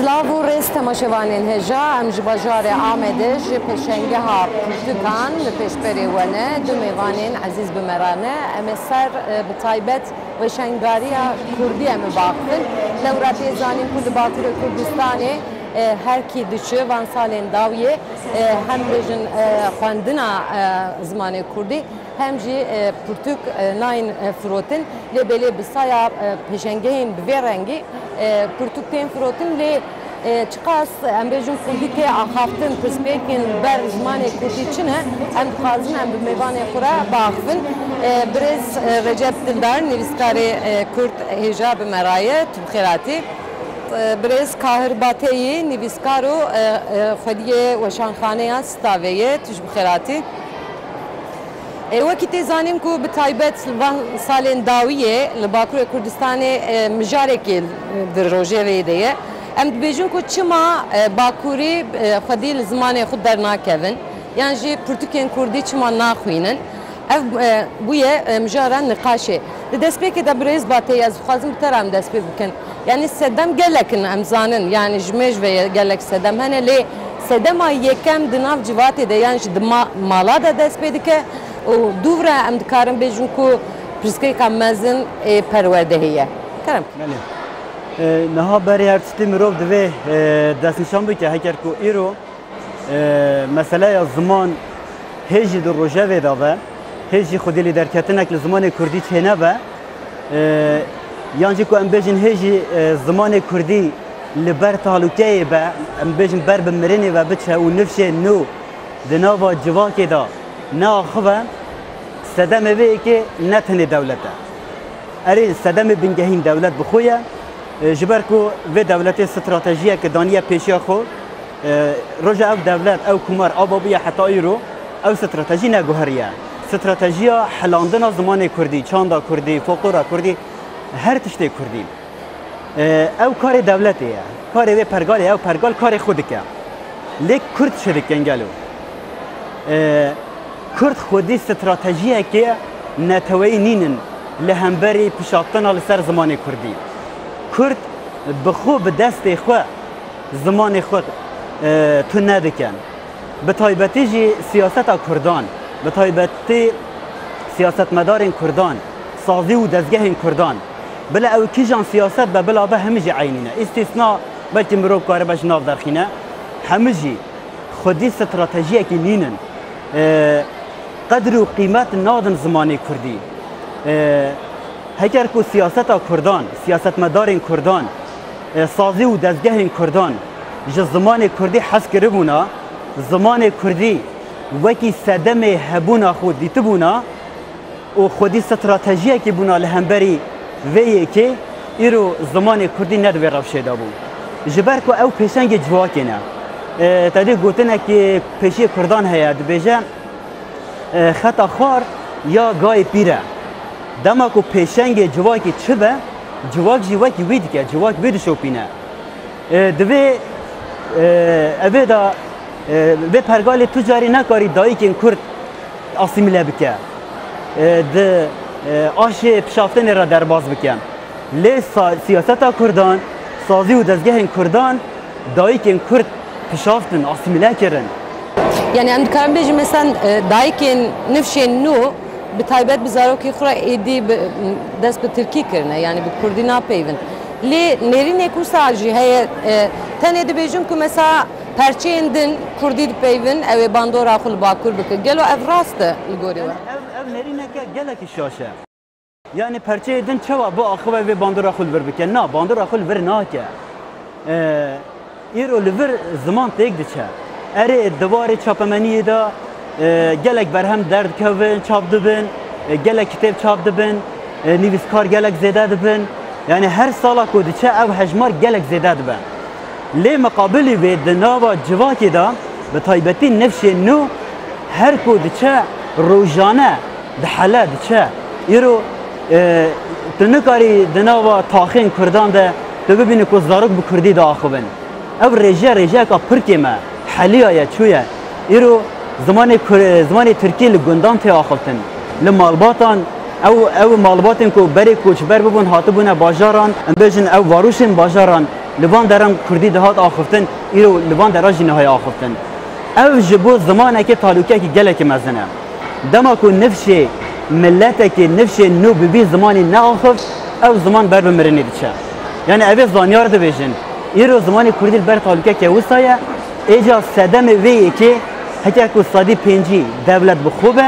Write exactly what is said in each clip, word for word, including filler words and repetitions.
Silav û rêz temaşevanên hêja, em ji bajarê Amedê ji pêşengeha pirtûkan li pêşberê we ne, du mêvanên ezîz bi me re ne. Em ê ser, e, bi taybet weşangariya kurdî em ê biaxivin. Lewra tê zanîn ku li Bakurê Kurdistanê, e, her kî diçe van salên dawiyê, e, hem bêjin, e, xwendina, e, zimanê kurdî, hem jî, e, pirtûk, e, nayên, e, firotin, lê belê bi saya, e, pêşengehên bi vê rengî, e, pirtûk tên firotin, lê, e, çiqas em bêjin kurdî tê axaftin, pirsgirêkên li ber zimanê kurdî çi ne, em dixwazin em bi mêvanê xwe re biaxivin. E, birêz, e, Recep Dildar, nivîskarê, e, kurd hêja bi me re ye, tu bi xêr hatî. E, birêz Kahir Bateyî, nivîskar û, e, e, xwediyê weşanxaneya Stavê ye, tu jî bi xêr hatî. E, wekî tê zanîn ku bi taybet li van salên dawiyê li Bakurê Kurdistanê, e, mijarekê di rojevê de ye. Em dibêjin ku çima, e, Bakurî, e, xwedî li zimanê xwe dernakevin, yan jî pirtûkên kurdî çima naxwînin. Ev, e, bûye, e, mijara niqaşê. Di destpêkê de birêz Bateyî, ez dixwazim bi te re em dest pê bikin. Yanî sedem gelek in, em zanin, yanî ji mêj ve ye gelek sedem hene, lê sedema yekem di nav civatê de, yan jî di ma-, mala de dest pê dike û dûv re em dikarin bêjin ku pirsgirêka mezin ê perwerdehê ye. Kerem. Belê. E, niha berê her tiştî mirov divê, e, destnîşan bike, heger ku îro E, meseleya ziman hê jî di rojevê de be, hê jî xwedî lîderketinek li zimanê kurdî çênebe, e, yan jî ku em bêjin hê jî, e, zimanê kurdî li ber tahlûkeyê be, em bêjin ber bi mirinê ve biçe û nifşên nû di nava civakê de neaxive, sedemê vê yekê ne tenê dewlet e. Erê, sedemê bingehîn dewlet bi xwe ye. E, ji ber ku vê dewletê stratejiyeke daniye pêşiya xwe, e, roja ev dewlet, ew komar ava bûye heta îro, ew stratejî neguheriye. Stratejiya hilandina zimanê kurdî, çanda kurdî, folklora kurdî, her tiştê kurdî. E, ew karê dewletê ye. Karê vê pergalê, ew pergal karê xwe dike. Lê kurd çi dikin gelo? E, Kurd xwedî stratejiyekê neteweyî nînin li hemberî pişaftina li ser zimanê kurdî. Kurd bi xwe, bi destê xwe zimanê xwe, e, tune dikin. Bi taybetî jî siyaseta kurdan, bi taybetî siyasetmedarên kurdan, sazî û dezgehên kurdan, bila ew kîjan siyaset be, bila be hemî jî eynî ne. Îstîsna belkî mirov karibe ji nav derxîne. Hemî jî xwedî stratejiyekî nînin. E, qedir û qîmet nadin zimanê kurdî. E, heger ku siyaseta kurdan, siyasetmedarên kurdan, e, sazî û dezgehên kurdan ji zimanê kurdî hez kiribûna, zimanê kurdî wekî sedemê hebûna xwe dîtibûna, û xwedî stratejiyekî bûna li hemberî vê yekê, îro zimanê kurdî ne di vê rewşê de bû. Ji ber ku ew pêşengê civakê ne. E, te dî gotinekî pêşiyê kurdan heye, dibêje, e, xeta xwar ya gayê pîr e. Dema ku pêşengê civakî çi be, civak jî wekî wî dike, civak wî dişopîne. E, divê, e, evê de, e, vê pergalê tu carî nekarî dayikên kurd asîmîle bike. E, di, e, aşê pişaftinê re derbas bike. Lê sa-, siyaseta kurdan, sazî û dezgehên kurdan dayikên kurd pişaftin, asîmîle kirin. Yani em dikarin bêjin, mesela, e, dayikên nifşên nû, bi taybet bi zarokê xwe re êdî bi, dest bi tirkî kirine, yani bi kurdî napeyvin. Lê nêrînek wisa jî heye, e, tenê dibêjin ku mesela perçeyên din kurdî dipeyvin, ew ê bandora xwe li Bakur bike. Gelo ev rast e li gorî we? Ev, ev nêrîneke gelekî şaş e. Yani perçeyê din çawa biaxive vê bandora xwe li vir bike? Na, bandora xwe li vir nake. E, Îro li vir ziman têk diçe. Erê, di warê çapemeniyê de, e, gelek berhem derdikevin, çap dibin, e, gelek kitêb çap dibin, e, nivîskar gelek zêde dibin. Yani her sala ku diçe ev hejmar gelek zêde dibe. Lê miqabilî vê di nava civakê de, bi taybetî nifşên nû, her ku diçe rojane dihele diçe. Îro, e, tu nikarî di nava taxên kurdan de tu bibînî ku zarok bi kurdî diaxivin. Ev rêje rêjeyeka pir kêm e, heliyaye, çûye. Îro zimanê Kur-, zimanê Tirkî li gundan tê axiftin. Li malbatan, ew, ew malbatên ku berê koçber bibûn, hatibûne bajaran, em bêjin ew varoşên bajaran, li van deran Kurdî dihat axiftin, îro li van deran jî nihaye axiftin. Ev ji bo zimanekê talûkekî gelekî mezin e. Dema ku nifşê miletekê, nifşê nû bi vî zimanî neaxift, ew ziman ber bi mirinê diçe. Yani ev ê zanyar dibêjin. Îro zimanê kurdî li ber talûkeke wisa ye. Êca sedemê vê yekê heke ku sedî pêncî dewlet bi xwe be,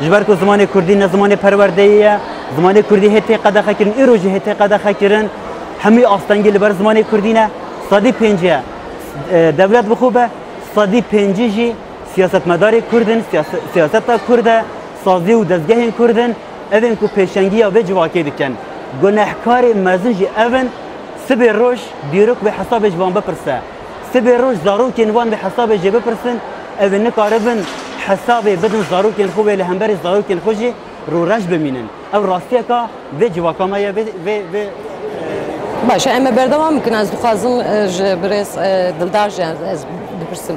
ji ber ku zimanê kurdî ne zimanê perwerdeyê ye, zimanê kurdî hê tê qedexekirin, îro jî hê tê qedexekirin, hemî astengî li ber zimanê kurdî ne. Sedî pêncî ye, e, dewlet bi xwe be, sedî pêncî jî siyasetmedarê kurd in, siyase-, siyaseta kurd e, sazî û dezgehên kurd in, ev ên ku pêşengiya vê civakê dikin. Gunehkarê mezin jî ev in, sibê roj dîrok wê hesabê ji van bipirse. Sibê roj zarokên wan wê hesabê jê bipirsin, ev ê nikaribin hesabê bidin zarokên xwe wê li hemberî zarokên xwe jî rûreş bimînin. Ew rastiyeka vê civaka me ye, vê, vê, vê, e, Baş e, em ê berdewam bikin. Ez dixwazim, e, ji birêz, e, Dildar jî ez, ez bipirsim.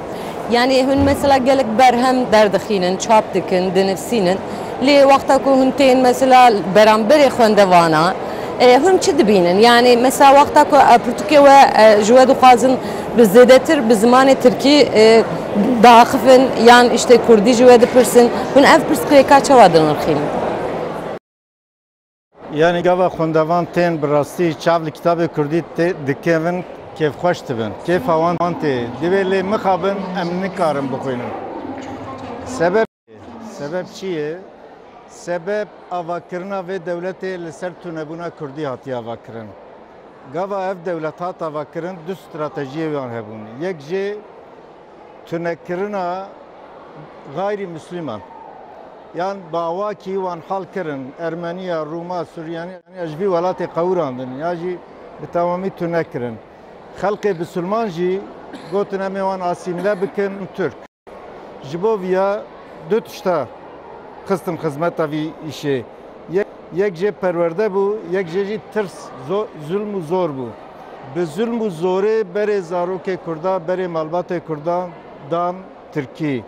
Yani hûn mesela gelek berhem derdixînin, çap dikin, dinivsînin. Lê wexta ku hûn tên mesela beramberê xwendevana, e, hûn çi dibînin? Yani mesela wexta ku, e, pirtûkê we, e, ji we dixwazin bi zêdetir bi zimanê tirkî, e, diaxifin yan işte kurdî ji we dipirsin, hûn ev pirsgirêka çawa dinirxînin? Yani gava xwendevan tên bi rastî çav li kitabê kurdî tê-, dikevin, kêfxweş dibin. Kêfa wan, wan tê. Divê lê mixabin em nikarin bixwînin. Sebeb, sebeb çi ye? Sebeb avakirina vê dewletê li ser tunebûna kurdî hatiye avakirin. Gava ev dewlet hat avakirin, du stratejiyê wan hebûn. Yek jê tunekirina xayrî Misliman. Yan bi awakî wan hal kirin, Ermeniya, Rûma, Suryaniya, ya ji vî welatê qewirandin, ya jî bi temamî tune kirin. Xelkê Bisilman jî gotin, em ê wan asîmle bikin, Tirk. Ji bo viya du tişta xistin xizmeta vî îşê. Yek, yek jê perwerde bû, yek jê jî tirs, zo-, zulm û zor bû. Bi zulm û zorê berê zarokê kurda, berê malbatê kurdan dan tirkî.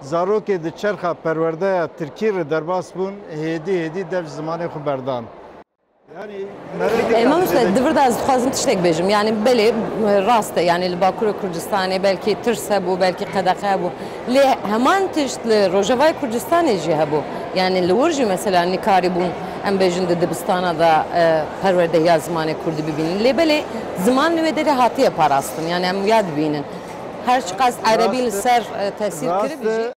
Zarokê di çerxa perwerdeya tirkî re derbas bûn, hêdî hêdî dev ji zimanê xwe berdan. Yani, E, Mamoste, di vir de ez dixwazim tiştek bêjim. Yani belê, e, rast e. Yani li Bakurê Kurdistanê belkî tirs hebû, belkî qedexe hebû. Lê heman tişt li Rojavayê Kurdistanê jî hebû. Yani li wir jî mesela nikarîbûn, em bêjin, di dibistana de, e, perwerdehiya zimanê kurdî bibînin. Lê belê ziman li wê derê hatiye parastin. Yani em wiya dibînin. Her çiqas erebî li ser, e, tesîr kiribi jî.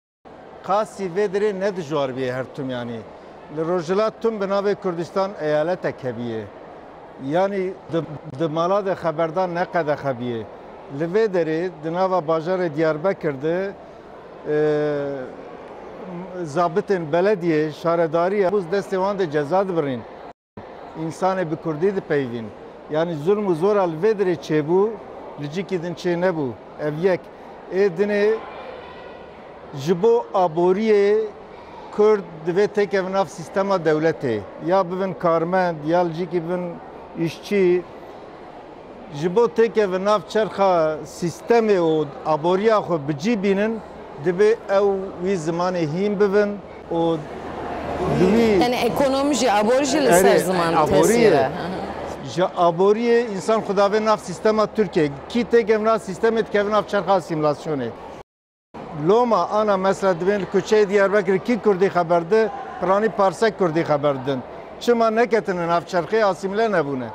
Qasî vê dirê ne dijwar bûye her tim, yanî li Rojhilat tim bi navê Kurdistan eyaletek hebûye. Yanî di, di mala de xeberdan ne qedexe bûye. Li vê derê di nava bajarê Diyarbekir de, e, zabitên belediyê, şaredarî ya, bû destê wan de ceza dibirîn. Însanê bi kurdî dipeyvîn. Yanî zulm û zora li vê dirê çêbû, li cîkî din çê nebû. Ev yek. Ê dinê ji bo aboriyê kurd divê têkevin nav sîstema dewletê. Ya bibin karmend, ya li cîkî bibin îşçî. Ji bo têkevin nav çerxa sîstemê û aboriya xwe bi cî bînin, divê ew wî zimanê hîn bibin û di wî Yani ekonomi jî, abor jî li ser Erê, ziman aborî tesîr ye. e. Ji aboriyê însan xwe davê nav sîstema Tirkiyê. Kî têkevin nav sîstemê dikevin nav çerxa asîmlasyonê. Loma ana mesela divên li kuçeyê Diyarbekirê kî kurdî xeber di, piranî parsek kurdî xeber didin. Çima neketine nav çerxê, asîmle nebûne?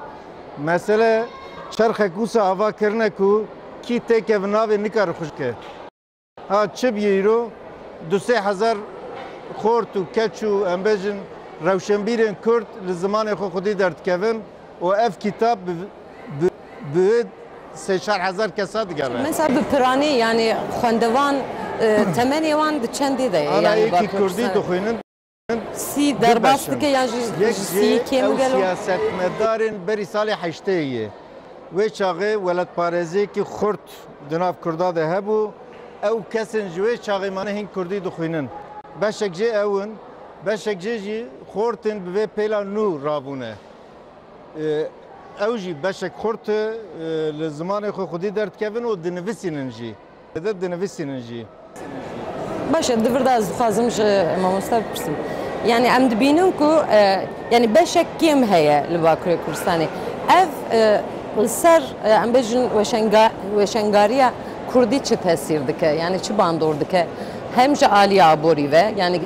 Mesele çerxek wisa ava kirine ku kî têkevin navê nikare xwe ke. Ha çi bîye îro du sê hezar xort û keç û em bêjin rewşenbîrên kurd li zimanê xwe xwedî derdikevin û ev kitap bi, bi, bi sê çar hezar kesa digere. Mesela bi piranî, yani xwendevan, e, temenê wan di çendê de ye? Ana Yani yekî Bakur kurdî sen dixwînin. Sî du derbas beş in. dike yan jî Yek ji jê sî kêm ew gelo? Siyasetmedarên berî salê heştê ye. Wê çaxê welatparêziyekî xurt di nav kurda de hebû. Ew kesên ji wê çaxê mane hîn kurdî dixwînin. Beşek jê ew in, beşek jê jî xortên bi vê pêla nû rabûne. E, Ew jî beşek xurt, e, li zimanê xwe xwedî derdikevin û dinivisînin jî. Dê dinivisînin jî. Baş e, di vir de ez dixwazim ji mamoste bipirsim. Yani em dibînin ku, e, yani beşek kêm heye li Bakurê Kurdistanê. Ev, e, li ser, e, em bêjin weşenga-, weşengariya Kurdî çi tesîr dike? Yani çi bandor dike? Hem ji alî aborî ve, yani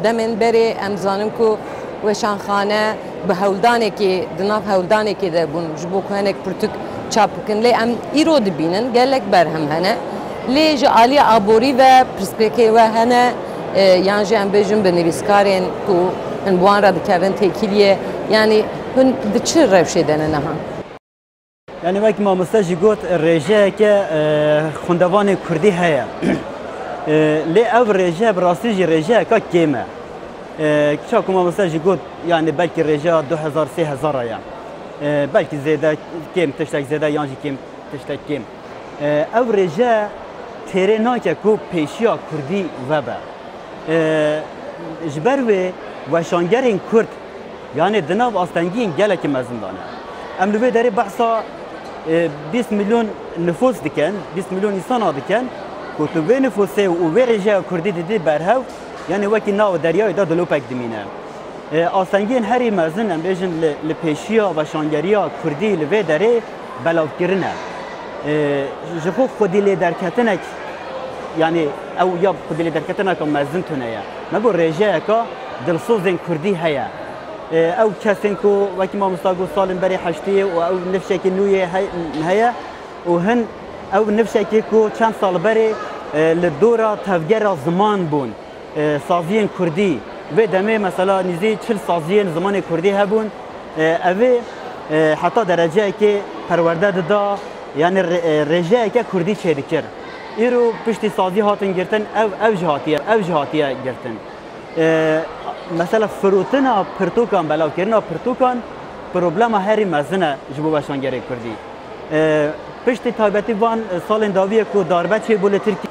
demên berê em dizanin ku weşanxane bi hewldanekê, di nav hewldanekê de bûn ji bo ku hinek pirtûk çap bikin. Lê em îro dibînin gelek berhem hene. Lê ji alî aborî ve pirsgirêkê we hene, e, yan jî em bêjin bi nivîskarên ku hûn bi wan re dikevin têkiliyê, yanî hûn di çi rewşê de ne niha? Yani wek mamoste jî got, rêjeyeke, e, xwendevanê kurdî heye. E, lê ev rêje bi rastî jî rêjeyeka kêm e. E, çaku mamoste jî got, yani belkî rêjeya du hezar sê hezar a ye. E, belkî zêde kêm, tiştek zêde yan jî kêm, tiştek kêm. E, ev rêje têrê nake ku pêşiya kurdî vebe. E, ji ber wê weşangerên kurd, yani di nav astengiyên gelekî mezin de ne. Em li vê derê behsa, e, bîst milyon nifûs dikin, bîst milyon însana dikin, ku tu vê nifûsê û vê rêjeya kurdî didî berhev, yani wekî nav deryayê de dilopek dimîne. E, astengiyên herî mezin, em bêjin, li, li pêşiya weşangeriya kurdî li vê derê belavkirin e. E, ji xwe xwedî lê derketinek, yani ew ya xwedî lê derketineka mezin tune ye. Me got rêjeyeka dilsozên kurdî heye. E, ew kesên ku wekî mamosta got salên berê heştiyê û ew nifşekî nû yê he-, heye û hin ew nifşekî ku çend sal berê, e, li dora tevgera ziman bûn. E, saziyên kurdî. Vê demê mesela nîzî çil saziyên zimanê kurdî hebûn. E, evê, e, heta dereceyekê perwerde dida, yani rê-, e, rêjeyeke kurdî çêdikir. Îro piştî sazî hatin girtin, ev, ev jî hatiye, ev jî hatiye girtin. E, mesela firotina pirtûkan, belavkirina pirtûkan problema herî mezin e ji bo weşangerê kurdî. E, piştî taybetî van salên dawiyê ku darbe çêbû li Tirkiyê,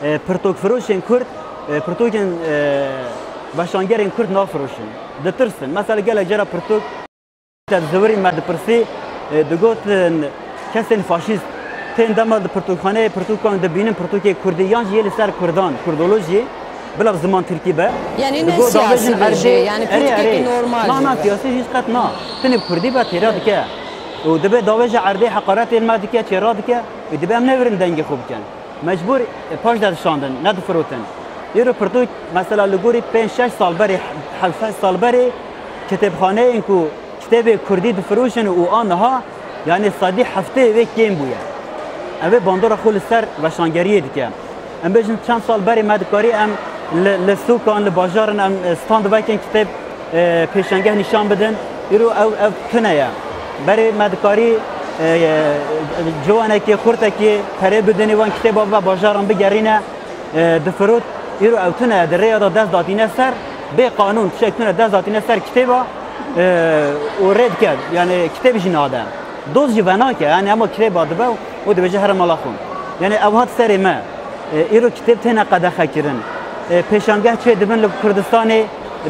e, pirtûkfiroşên Kurd, e, pirtûkên, e, weşangerên Kurd nafiroşin. Ditirsin. Mesela gelek cara pirtûk te zivirî me dipirsî, e, digotin kesên faşîst tên dema di pirtûkxaneyê pirtûkan dibînin pirtûkê kurdî yan jî yê li ser kurdan, kurdolojiyê, bila bi ziman tirkî be. Yani ne siyasî be jê, yani politikekî normal. Na, na, siyasî hîç qet na. Tenê kurdî be têra dike. Û dibe davêje erdê heqaretê li me dike, çêra dike. Û dibe em nevirin dengê xwe bikin. Mecbûr, e, paş de dişandin, nedifirotin. Îro pirtûk, mesela li gorî pênc şeş sal berê, heft sal berê kitêbxaneyên ku kitêbê kurdî difiroşin û a niha, yani sedî heftê wê kêm bûye. Ev ê bandora xwe li ser weşangeriyê dike. Em bêjin çend sal berê me dikarî em li, li sûkan, li bajarin em, e, stand vekin kitêb, e, pêşengeh nîşan bidin. Îro ew, ev tune ye. Berê me dikarî, e, e, ciwanekê, xurtekê perê bidinê wan kitêba bibe bajaran bigerîne, e, difirot. Îro ew tune ye, di rêya de dest datîne ser, bê qanûn tiştek tune dest datîne ser kitêba, e, û rê dike, yani kitêb jî nade. Doz jî venake, yani hema kitêba dibe û dibêje here mala xwe. Yani ew hat serê me. E, îro kitêb têne qedexekirin. E, pêşangeh çêdibin li Kurdistanê,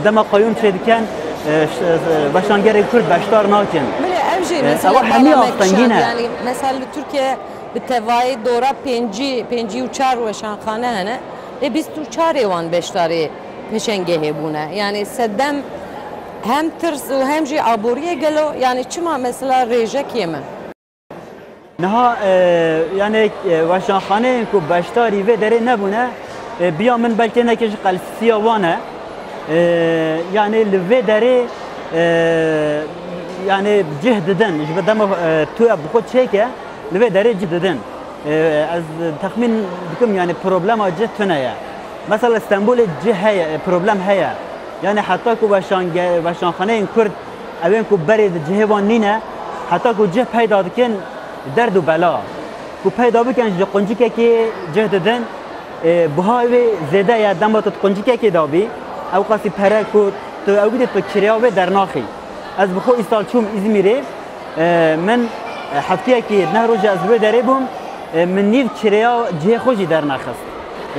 dema qeyûm çêdikin, e, ş-, e, weşangerên Kurd beşdar nakin. Bilê ev jî, e, mesela, ewa hemî astengî ne. Yani mesela li Tirkiye bi tevayî dora pêncî, pêncî û çar weşanxane hene. Lê bîst û çarê wan beşdarê pêşengehê bûne. Yani sedem hem tirs û hem jî aboriyê gelo. Yani çima mesela rêje kêm e? Niha, e, yani, e, weşanxaneyên ku beşdarî vê derê nebûne, e, biya min belkê neke ji qelsisiya wan e. E, yani li vê derê, e, yani cih didin. Ji bo dema, e, tu bi xwe çêke, li vê derê cih didin. E, ez texmîn dikim, yani problema cih tune ye. Mesela Stenbolê cih heye, e, problem heye. Yani heta ku weşange-, weşanxaneyên Kurd, ewên ku berê di cihê wan nîne, heta ku cih peyda dikin, derd û bela. Ku peyda bikin, ji quncikekê cih didin, e, buha wê zêde ye, dema tu di quncikekê de bî, ew qasî pere ku tu ew bidî, tu kirêya wê dernaxî. Ez bi xwe îsal çûm Îzmîrê, e, min, e, heftiyekî neh rojê ez li wê derê bûm, e, min nîv kirêya cihê xwe jî dernexist.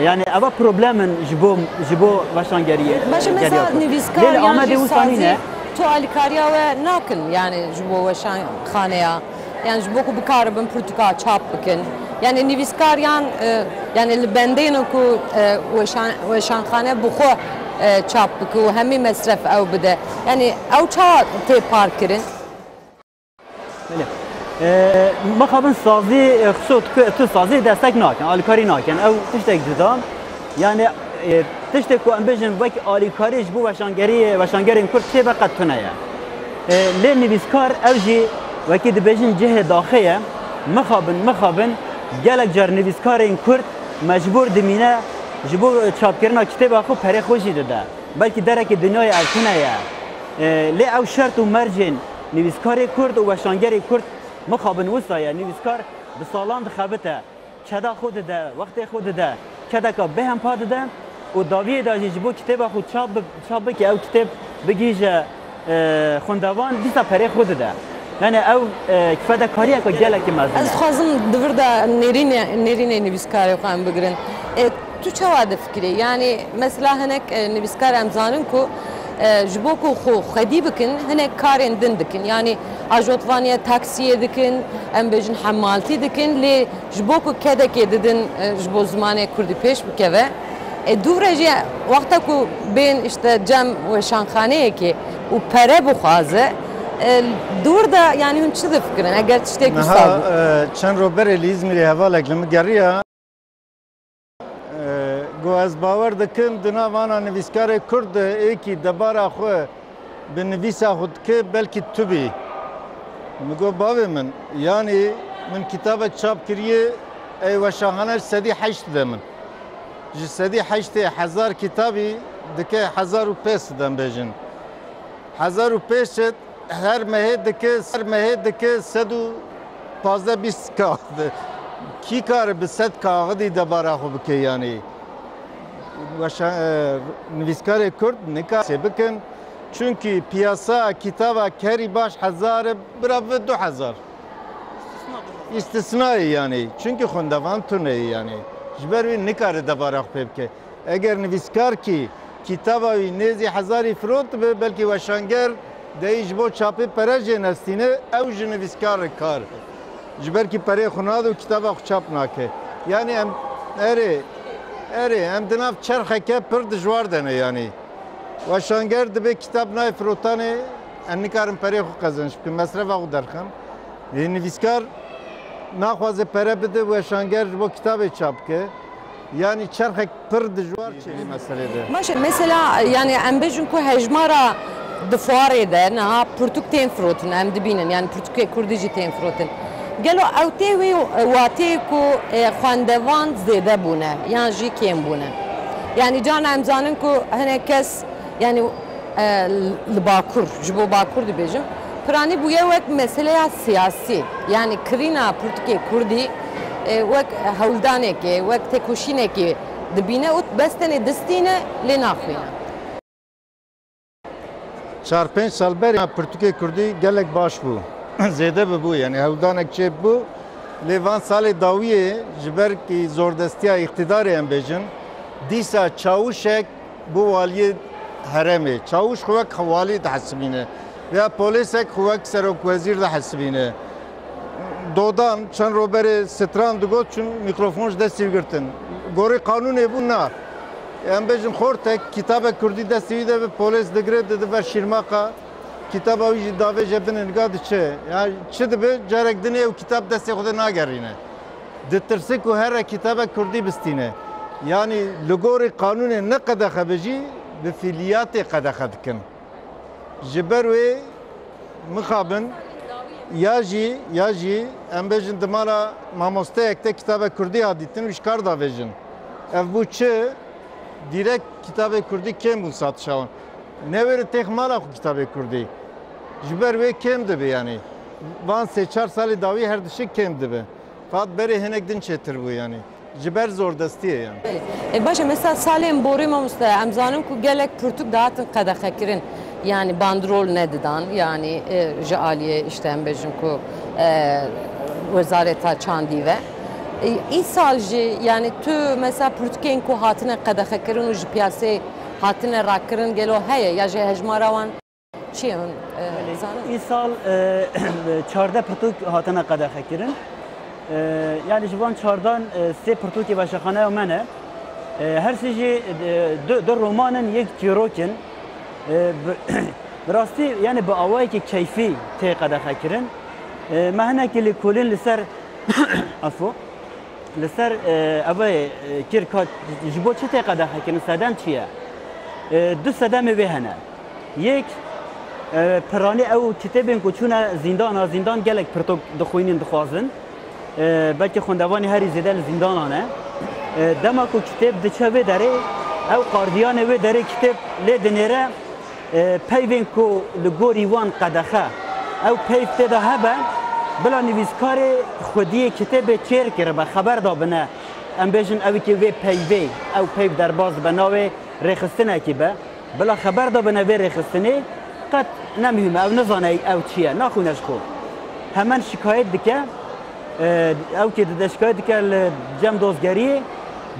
Yani eva problem in ji bo, ji bo weşangeriyê. Baş e, mesela nivîskar yan jî sazî Ku alîkariya we nakin, yani ji bo weşanxaneya, yani ji bo ku bikaribin pirtûka çap bikin. Yani nivîskar yan, e, yani li bendên ku, e, weşan-, weşanxane bi xwe, e, çap bike û hemî mesref ew bide. Yani ew çawa tê parkirin? Belê. E, mixabin sazî, e, xso tu, tu sazî destek nakin, alîkarî nakin. Ew tiştek cuda. Yani, e, tiştek ku em bêjin wek alîkarî ji bo weşangerî, weşangerên Kurd çêbe qet tune ye. E, lê nivîskar ew jî wekî dibêjin cihê daxê ye. Mixabin, mixabin gelek car nivîskarên Kurd mecbûr dimîne ji bo çapkirina kitêba xwe perê xwe jî dide. Belkî derekê dinyayê ev tune ye. E, lê ew şert û mercên nivîskarê Kurd û weşangerê Kurd mixabin wisa ye. Nivîskar bi salan dixebite. Keda xwe dide, wextê xwe dide, kedeka bêhempa dide û dawiyê de jî ji bo kitêba xwe çap bi-, çap bike, ew kitêb bigihîje, e, xwendevan, dîsa perê xwe dide. Yani ew, e, fedekariyeke gelekî mezin e. Ez dixwazim di vir de nêrînê, nêrînê nivîskarê xwe em bigirin. E, tu çawa difikirî? Yani mesela hinek, e, nivîskar em zanin ku, e, ji bo ku xwe xwedî bikin, hinek karên din dikin. Yani ajotvaniye taksiyê dikin, em bêjin hemaltî dikin, lê ji bo ku kedekê didin, e, ji bo zimanê kurdî pêş bikeve. E, dû re jî wexta ku bên işte cem weşanxaneyekê û pere bixwaze, e, dû re de yani hûn çi difikirin eger tiştek wisa bû? Niha, e, çend roj berê li Îzmîrê hevalek li min geriya. E, got, ez bawer dikim di nav ana nivîskarê Kurd de êkî debara xwe bi nivîsa xwe dike, belkî tu bî. Min got, bavê min, yanî min kitabek çap kiriye, ey weşanxane ji sedî heşt dide min. Ji sedî heştê hezar kitabî dike hezar û pênc sed em bêjin. Hezar û pênc sed her mehê dike, her mehê dike sed û pazdeh bîst kaxid. Kî kare bi sed kaxidî debara xwe bike yanî? Weşa-, e, nivîskarê Kurd nikare çê bikin. Çunkî piyasa kitaba kerî baş hezar e, bira bi du hezar. Îstisnayê yanî. Çunkî xwendevan tune ye yanî. Ji ber wî nikare debara xwe pê bike. Eger nivîskar kî kitaba wî nêzî hezarî firot dibe, belkî weşanger deyî ji bo çapê pere jê nestîne, ew ji nivîskar re kar. Ji ber kî perê xwe nade û kitaba xwe çap nake. Yanî em, erê, erê, em di nav çerxeke pir dijwar de ne yanî. Weşanger dibe kitab nayê firotanê, em nikarin perê xwe qezenc bikin, mesrefa xwe derxin. Ê nivîskar naxwaze pere bide, weşanger ji bo kitabê çap bike. Yanî çerxek pir dijwar çênî meselê de. Baş e, mesela, yani em bêjin ku hejmara di fuarê de niha pirtûk tên firotin, em dibînin, yani pirtûkê kurdî jî tên firotin. Gelo ew tê wê wateyê ku, e, xwendevan zêde bûne, yan jî kêm bûne? Yani carna em zanin ku hinek kes, yani, e, li Bakur, ji bo Bakur dibêjim, piranî bûye wek meseleya siyasî, yani kirîna pirtûkê kurdî, e, wek hewldanekê, wek têkoşînekê dibîne û bes tenê distîne lê naxwîne. Çar pênc sal berê pirtûkê kurdî gelek baş bû. Zêde bibû, yani hewldanek çêbû. Lê van salê dawiyê ji ber kî zordestiya îqtidarê em bêjin, dîsa çawişek bû waliyê herêmê. Çawiş xwe wek walî dihesibîne. Ya polêsek xwe wek serokwezîr dihesibîne. Dodan çend roj berê stran digot, çûn mîkrofon ji destî wî girtin. Gorî qanûnê bû na. Em bêjin xortek kitabek kurdî destî wî de be, polês digire, dide ber şîrmaqa, kitaba wî jî davêje binê niga diçe. Ya çi dibe, carek dinê ew kitab destê xwe de nagerîne. Ditirse ku here kitabek kurdî bistîne. Yanî li gorî qanûnê ne qedexe be jî, bi fîliyatê qedexe dikin. Ji ber wê mixabin ya jî, ya jî em bêjin di mala mamosteyek te kitabek kurdî hat dîtin û ji kar davêjin. Ev bû çi? Dîrek kitabê kurdî kêm bûn satişa wan. Newêrin têx mala xwe kitabê kurdî. Ji ber wê kêm dibe yanî. Van sê çar salê dawî her dişik kêm dibe. Fat berê hinek din çêtir bû yanî. Ji ber zordestiyê yanî. E, baş e, mesela salên borî mamoste, em zanin ku gelek pirtûk dihatin qedexekirin. Yanî bandrol nedidan, yanî, e, ji aliyê, işte, em bêjin ku, e, Wezareta Çandî ve. E, îsal jî, yanî tu mesela pirtûkên ku hatine qedexekirin û ji piyasê hatine rakirin, gelo heye ya jî hejmara wan? Çi ye hûn, e, zanin? Îsal e, çardeh pirtûk hatine qedexekirin. E, yani ji van çardan e, sê pirtûkê weşexaneya me ne. E, her sê jî e, du, du roman in, yek çîrok in. E, bi, bi rastî yani bi awayekî keyfî tê qedexekirin. E, me hinekî lêkolîn li ser efo. Li ser e, ev e, kir ka ji bo çi tê qedexekirin, sedem çi ye? E, du sedemê vê hene. Yek, e, piranî ew kitêbên ku çûne zîndana, zîndan gelek pirtok dixwînin, dixwazin. E, belkî xwendevanê herî zêde li zîndana ne. E, dema ku kitêb diçe vê derê, ew qardiyanê wê derê kitêb lê dinêre, e, peyvên ku li gorî wan qedexe, ew peyv tê de hebe, bila nivîskarê xwediyê kitêbê çêr kiribe, xeber dabine, em bêjin ew ki vê peyvê, ew peyv derbas dibe, navê rêxistinekî be, bila xeber dabine vê rêxistinê, qet ne muhîm e, ew nizane ew çi ye, naxwîne ji xwe. Hemen şikayet dike, e, ew ki dide şikayet dike li cem dozgeriyê,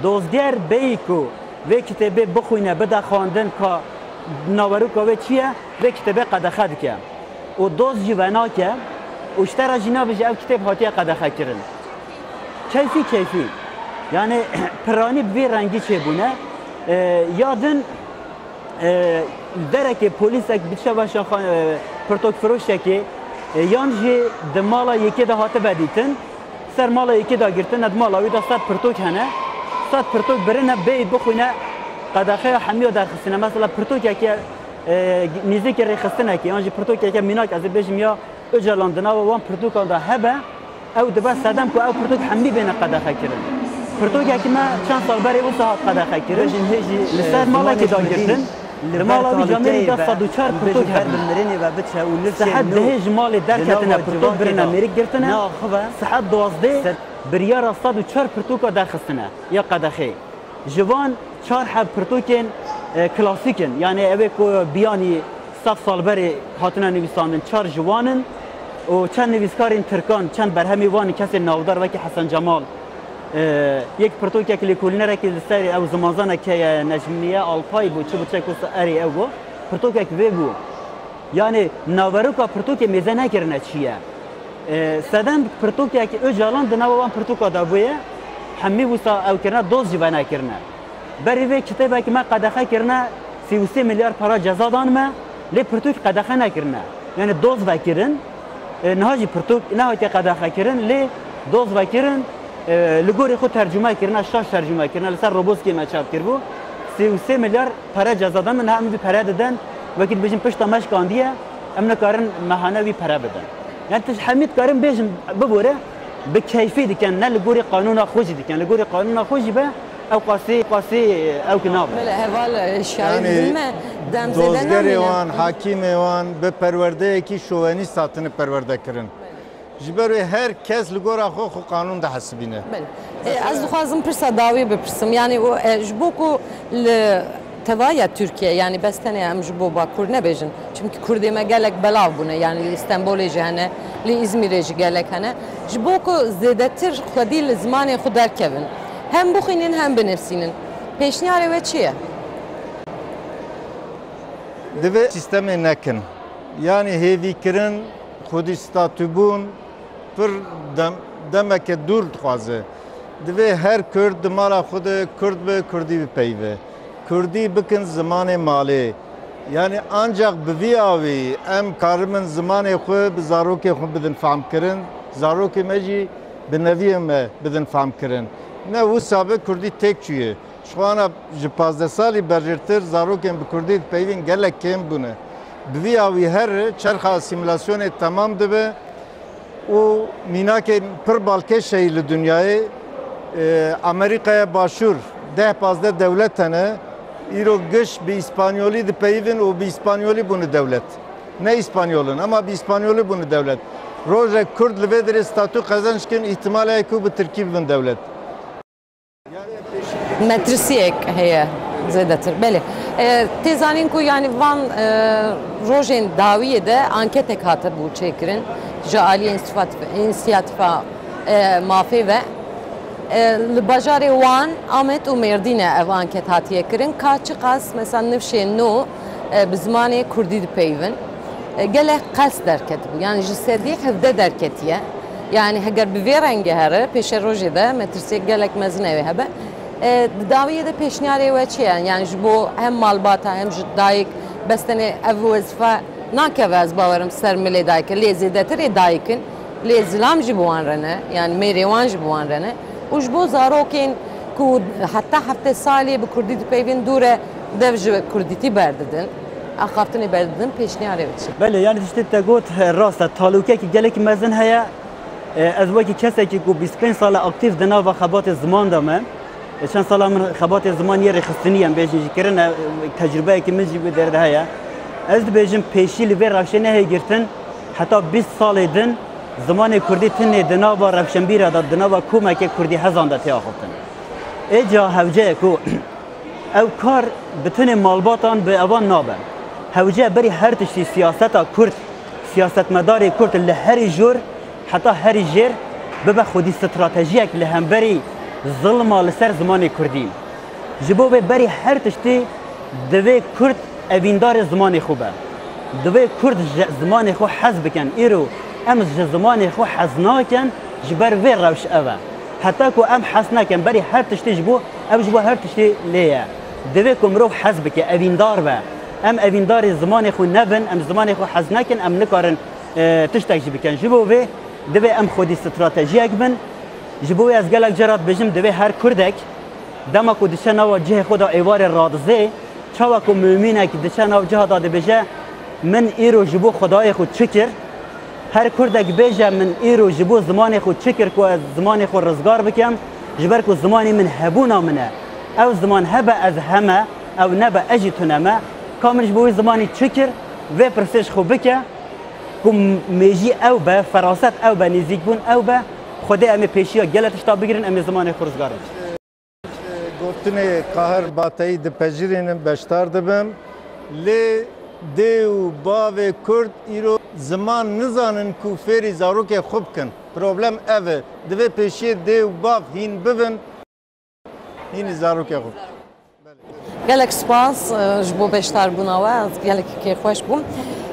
dozger bêyî ku vê kitêbê bixwîne, bide xwendin ka naveroka wê çi ye, vê kitêbê qedexe dike. Û doz jî venake û ji te re jî nabêje ev kitêb hatiye qedexekirin. Keyfî keyfî. Yani piranî bi vî rengî çêbûne. E, ya din e, derekê polîsek biçe veşa xwe, e, pirtokfiroşekê, e, yan jî di mala yekê de hatibe dîtin, ser mala yekê de girtine, di mala wî de sed pirtok hene. Sed pirtok birine bêyî bixwîne qedexeya hemiya derxistine. Mesela pirtokeke, e, nêzîkî rêxistinekê yan jî pirtokeke mînak, ez ê bêjim ya Ocalan di nava wan pirtokan de hebe, ew dibe sedem ku ew pirtok hemî bêne qedexekirin. Pirtokekî me çend sal berê wisa hat qedexekirin. Bêjin hê jî, Li ser e, malekî zimanê kurdî dagirtin, li li ber mala wî camêrî talûkeyê de be, sed û çar em pirtok bêjin ber hebin. Bi mirinê ve biçe û nifşên Sihet nû dehê ji malê li derketine nava pirtok civakê birine de mêrik girtine. Neaxive. Sihet duwazdeh Ser- biryara sed û çar pirtoka derxistine ya qedexê. Ji van çar heb pirtûkên, e, klasîk in. Yanî ew ê ku biyanî sed sal berê hatine nivîsandin, çar ji wan in û çend nivîskarên tirkan, çend berhemê wan in, kesên navdar wekî Hesen Cemal. E, yek pirtûkek lêkolînerekî li ser ew zimanzanek heye, Necmiye Alpay bû, çi bû, çek wisa erê ew bû. Pirtûkek vê bû. Yanî naveroka pirtûkê mêze nekirine çi ye. E, sedem pirtûkek Ocalan di nava wan pirtûka de bûye, hemî wisa ew kirine, doz jî venekirine. Berî vê kitêbek me qedexe kirine, sî û sê milyar para ceza dan me, lê pirtûk qedexe nekirine. Yanî doz vekirin, e, niha jî pirtûk nehatiye qedexe kirin, lê doz vekirin, e, li gorî xwe tercûme kirine, şaş tercûme kirine, li ser Roboskê me çap kiribû. Sî û sê milyar pere ceza dan me, niha em vî pere didin, wekî dibêjin pişta me şikandiye, em nikarin mehane wî pere bidin. Yani tu ji hemî dikarin bêjin bibore, bi keyfî dikin, ne li gorî qanûna xwe jî dikin. Li gorî qanûna xwe jî be, ew qasî, qasî ew ki nabe. Belê, heval, e, şayî Yani dizin me, dem zêde dozgerê namîne. Wan, hakîmê wan bi perwerdeyekî şovenîst hatine perwerde kirin. Ji ber wê her kes li gora xwe xwe qanûn dihesibîne. Belê. E, ez dixwazim pirsa dawî bipirsim. Yani o, e, ji bo ku li tevaya Tirkiye, yani bes tenê em ji bo Bakur nebêjin. Çimkî Kurdê me gelek belav bûne. Yani li Stenbolê jî hene, li Îzmîrê jî gelek hene. Ji bo ku zêdetir xwedî li zimanê xwe derkevin. Hem bixwînin hem binivîsînin. Pêşniyarê we çi ye? Divê sîstemê nekin. Yani hêvîkirin, xwedî statûbûn, pir dem, demeke dûr dixwaze. Divê her Kurd di mala xwe de Kurd be, Kurdî bipeyive. Kurdî bikin zimanê malê. Yani ancak bi vî awî em karibin zimanê xwe bi zarokê xwe bidin fehmkirin, zarokê me jî bi neviyê me bidin fehmkirin. Ne wisa be Kurdî têk çûye. Ji xwe ana ji pazdeh salî berjêrtir zarokên bi kurdî dipeyivîn gelek kêm bûne. Bi vî awî her çerxa asîmîlasyonê temam dibe û mînakên pir balkêş heye li dinyayê. E, Amerîkaya Başûr deh pazdeh dewlet hene, îro giş bi îspanyolî dipeyivin û bi îspanyolî bûne dewlet. Ne îspanyol in, ama bi îspanyolî bûne dewlet. Rojek kurd li vê derê statû qezenc kin, îhtimal heye ku bi tirkî bibin dewlet. Metirsiyek heye zêdetir. Belê. E, tê zanîn ku, yani, van, e, rojên dawiyê de anketek hatibû çêkirin ji aliyê însîfat-, însiyatifa, e, mafê ve. E, li bajarê Wan, Amed û Mêrdîn e ev anket hatiye kirin. Ka çiqas, mesela, nifşên nû, e, bi zimanê kurdî dipeyivin. E, gelek qels derketibû. Yani ji sedî hevdeh derketiye. Yani heger bi vê rengê here, pêşerojê de metirsiyek gelek mezin ew ê hebe. E, di dawiyê de pêşniyarê we çi ye? Yani ji bo hem malbata hem ji dayik bes tenê ev wezife nakeve, ez bawerim, ser milê dayik e. Lê zêdetirê dayik in. Lê zilam jî bi wan re ne. Yani mêrê wan jî bi wan re ne. Û ji bo zarokên ku heta heftê salî bi kurdî dipeyvin dû re dev ji kurdîtî berdidin, axaftinê berdidin, pêşniyarê we çi? Belê, yani tiştê te got, e, rast e. Talûkekî gelekî mezin heye. E, ez wekî kesekî ku bîst pênc sal e aktîf di nava xebatê ziman de me. E, çend sala min xebatê ziman yê rêxistinî ye, em bêjin jî kirine, e, tecrubeyekî min jî wê derde heye. Ez dibêjim pêşî li vê rewşê nehê girtin, heta bîst salê din zimanê kurdî tinê di nava rewşenbîra de, di nava komeke kurdî hezan de tê axiftin. Ê ca hewce ye ku ew kar bi tenê malbatan bi evan nabe. Hewce berî her tiştî siyaseta kurd, siyasetmedarê kurd li herî jor heta herî jêr bibe xwedî stratejiyek li hemberî zilma li ser zimanê kurdî. Ji bo vê berî her tiştî divê kurd evîndarê zimanê xwe be. Divê kurd ji zimanê xwe hez bikin. Îro em ji zimanê xwe hez nakin, ji ber vê rewş ev e. Heta ku em hez nekin, berî her tiştî ji bo, ev ji bo her tiştî lê ye. Divê ku mirov hez bike, evîndar be. Em evîndarê zimanê xwe nebin, em zimanê xwe hez nekin, em nikarin, e, tiştek jî bikin. Ji bo vê divê em xwedî stratejiyek bin. Ji bo wê ez gelek cara dibêjim, divê her kurdek dema ku diçe nava cihê xwe de êvarê radizê, çawa ku mumînek diçe nav ciha de dibêje, min îro ji bo Xwedayê xwe çi kir? Her kurdek bêje, min îro ji bo zimanê xwe çi kir ku ez zimanê xwe rizgar bikim? Ji ber ku zimanê min hebûna min e. Ew ziman hebe ez heme, ew nebe ez jî tune me. Ka min ji bo wî zimanî çi kir? Vê pirsê ji xwe bike. Ku mêjî ew be, feraset ew be, nêzîkbûn ew be, Xwedê em ê pêşiya gelek tişta bigirin, em ê zimanê xwe rizgar bikin. Gotinê Kahir Bateyî dipejirînim, beşdar dibim. Lê dê û bavê Kurd îro ziman nizanin ku fêrî zarokê xwe bikin. Problem ev e. Divê pêşiyê dê û bav hîn bibin, hînî zarokê xwe. Gelek spas, e, ji bo beşdarbûna we, ez gelekî kêfxweş bûm.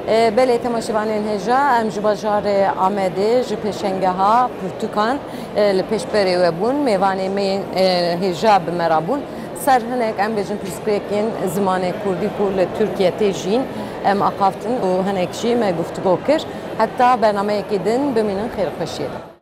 E, belê temaşevanên hêja, em ji bajarê Amedê, ji pêşengeha pirtûkan, e, li pêşberê we bûn. Mêvanê me yên, e, hêja bi me re bûn. Ser hinek em bêjin pirsgirêkên zimanê kurdî ku li Tirkiye tê jiyîn, em axaftin û hinek jî me guftûgo kir. Heta bernameyekê din bimînin xêr û xweşiyê de.